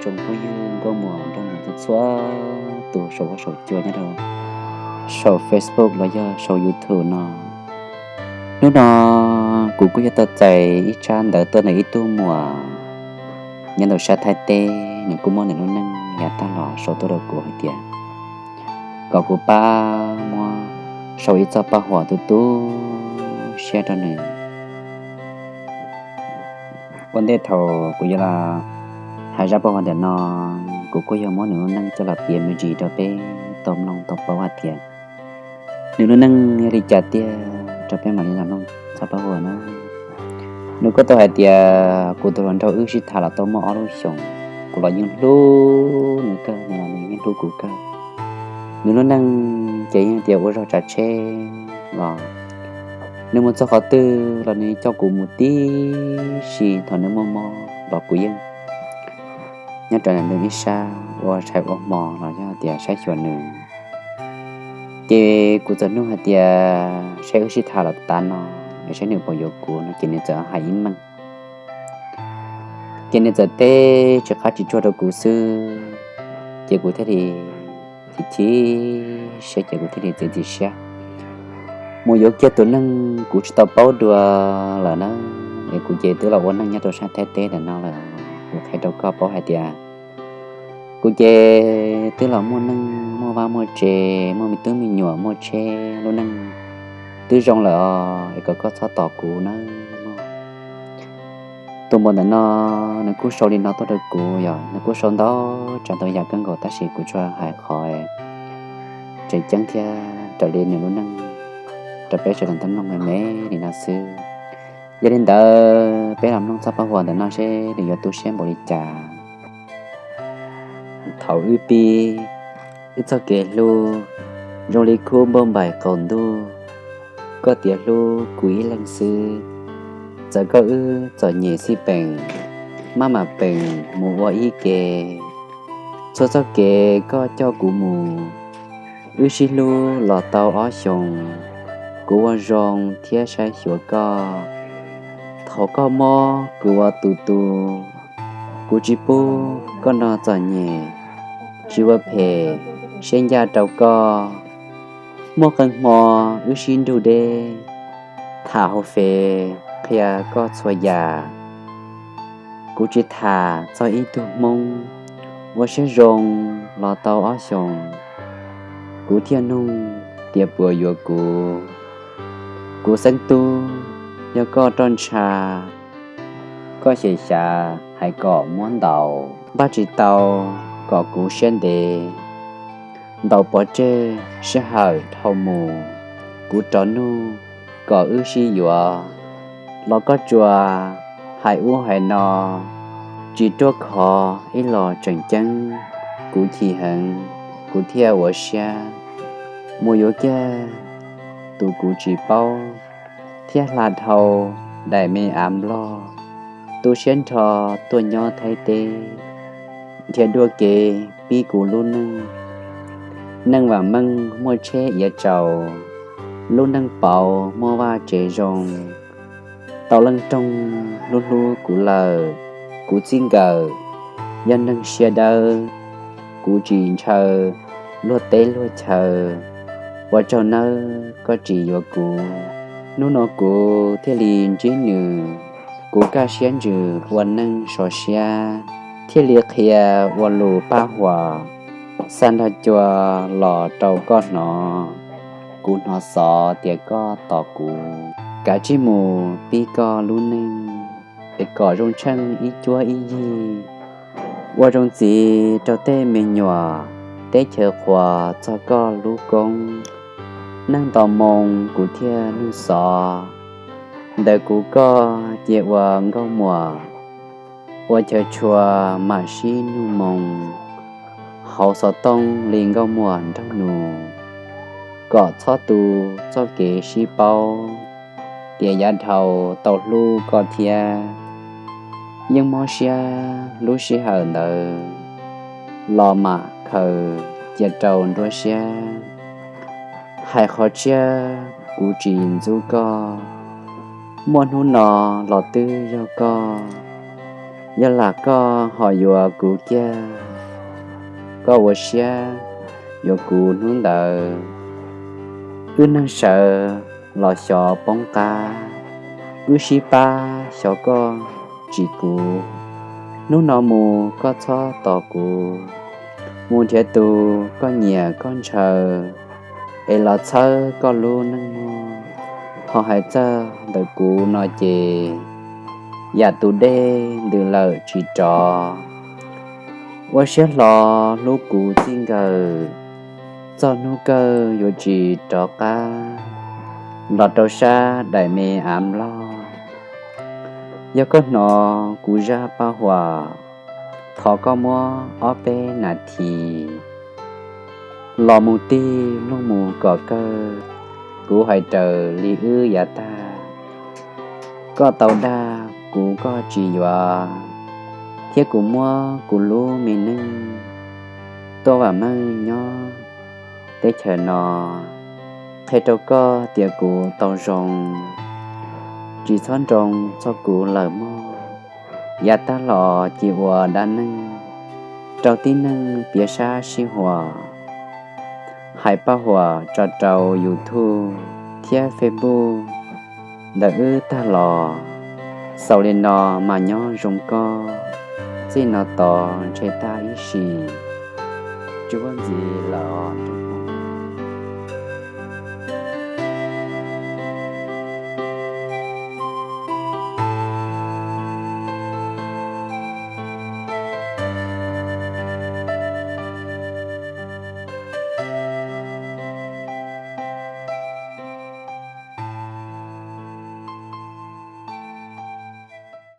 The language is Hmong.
Tsoom phooj ywg nkauj muam nraug nus txhua txhua tus saum huab saum cua nyob rau saum Facebook los yog saum YouTube no. Hnub no kuv kuj yog tau txais ib tsab ntawv tuaj ntawm ib tug muam nyob ntawm sab Thaib teb, nws kuj muab nws lub neej yav tag los sau tuaj rau kuv hais tias kom kuv pab muab sau ib txoj paj huam tu tu siab rau nws. Ua ntej thaum kuv yuav los hais zaj paj huam ntawm no, kuv kuj yog muab nws lub neej coj los piav me ntsis rau peb tau mloog tau paub hais tias nws lub neej yog li cas tiag rau peb mam li los mloog txoj paj huam na. Nws kuj tau hais tias kuv tus hluas nraug wb sib tham los tau muaj ob lub xyoos, kuv los yeej hlub nws kawg, nws los nws yeej hlub kuv kawg. Nws lub neej ces yeej tias ua zog tsav tsheb los nws mus txog qhov twg los nws coj kuv mus tib si, thaum nws muaj mob los kuv yeej nyob rau nws ib sab ua tshais ua hmo los yog tias saib xyuas nws. Ces kuv txawm nug hais tias saib wb sib tham los tas no es saib nws puas yuav kuv no, ces nws txawm hais ib meeg, ces nws txawm teb tsis qab tsis tsuag rau kuv xwb, ces kuv thiaj li chim chim siab, ces kuv thiaj li txiav txim siab mus yuav kiag tus neeg kuv tsis tau paub dua lawm na. Es kuv ces twb los ua neej nyob rau sab Thaib teb ntawm no lawm, kuv qhia rau koj paub hais tias kuv ces twb los muaj neej muaj vaj muaj tse, muaj me tub me nyuam muaj tsheb, lub neej twb zoo lawm os, es kom koj txhob tos kuv nawb mog. Tus muam ntawm no nws kuj sau li no tuaj rau kuv, yog nws kuj sau ntau tsav ntau yam kawg nkaus, tab sis kuv tsuas hais qhov tseem ceeb thiab raws li nws lub neej rau peb sawv daws tau mloog me me li no xwb. Yog li ntawd peb los mloog txoj paj huam ntawm no seb nws yuav tu siab npaum li cas. Thaum wb pib, wb txoj kev hlub zoo li khub npauj npaim qaum ntuj. Koj tias hlub kuv ib leeg xwb, txawm koj wb txom nyem xij peem, maj mam peem mus ua ib ke. Txhua txoj kev koj coj kuv mus, wb sib hlub los tau ob xyoos. Kuv ua zoo thiab saib xyuas koj, thaum koj mob kuv ua tus tu. Kuv tsis pub koj no txom nyem, tsis ua phem siab ncaj rau koj. Muaj qee hmo wb sib nrug deb, tham hauv Fev qhia koj txhua yam. Kuv tsis tham txog ib tug Hmoob, ua siab zoo los tau ob xyoos. Kuv thiaj nug tias puas yuav kuv. Kuv xeeb tub, yog koj roj ntsha, koj xyem xyav hais kom muab ntaus. Npaj tsis tau kom kuv siab ntev, ntaus pov tseg sij hawm dhau mus. Kuv rov nug kom wb sib yuav, los koj tsuas hais ub hais no, tsis ruaj khov ib los tseem ceeb. Kuv chim heev, kuv thiaj ua siab mus yuav kiag tus kuv tsis paub, thiab hla dhau daim me av Nplog, tu siab nrho tuaj nyob Thaib teb, nrhiav dua kev pib kuv lub neej. Neej vam meej muaj tsheb iav tsaus, lub neej pauv muaj vaj tsev zoo. Tau leej roog hlub hlub kuv lawm, kuv txij nkawm yog neeg siab dawb. Kuv tsis ntshaw luag teb luag chaw, ua tsaug nawb koj tsis yuav kuv. Hnub no kuv thiaj li ntsib nws, kuv kaj siab ntsws ua neej sov siab, thiaj li qhia ua lus paj huam xa nrog cua los rau koj hnov. Kuv hnov xov tias koj tos kuv, kav tsij mus pib koj lub neej, es kom zoo tsheej ib cuab ib yig. Ua zoo txiv rau tej me nyuam, teb chaws qhuas txog koj lub koob. Neej nto moo kuv thiaj nug xov, ntawm kuv koj cia ua nkauj muam, ua chaw tshua mam sib nug moo, hauv xov tooj li nkauj muam nraug nus, kom txhob tu txoj kev sib paub, tias yav dhau tau hlub koj thiab. Yeej mob siab lub sij hawm ntawd, los mam khaws cia rau nruab siab. Hais qhov tshiab kuv tsis ntxub koj, muaj hnub no los twb yog koj. Yog lam koj ho yuav kuv kiag, koj ua siab yuav kuv hnub ntawd. Wb neeg sawv los xyov poob qab, wb sib pab xyov koj tsis kuv. Hnub no mus koj txhob tos kuv, mus nrhiav tus koj nyiam koj ntshaw, es los txhawb koj lub neej muag. Ho hais txog ntawm kuv no ces yam tus dej ntws lawm tsis rov. Ua siab hlo hlub kuv txij nkawm, txog hnub kawg yuav tsis rov qab los rau sab daim me av nplog. Yog koj hnov kuv zaj paj huam, thov koj muab ob peb nas this los mus tig mloog mus kom kawg. Kuv hais raws li wb yav tag, koj tau dag kuv koj tsis yuav, thiab kuv muab kuv lub me neej tuaj vam meej nyob teb chaws no, qhia rau koj tias kuv tau zoo. Tsis txhob nroo txog kuv lawm mog, yav tag los cia ua dab neeg rau tib neeg piav sab sib huas. Hais paj huam tso rau YouTube thiab Facebook ntawm wb tag los. Xaus li no mas nyob zoo koj, txij no tod ntshe tag ib sim, tsis muaj ntxiv lawm os.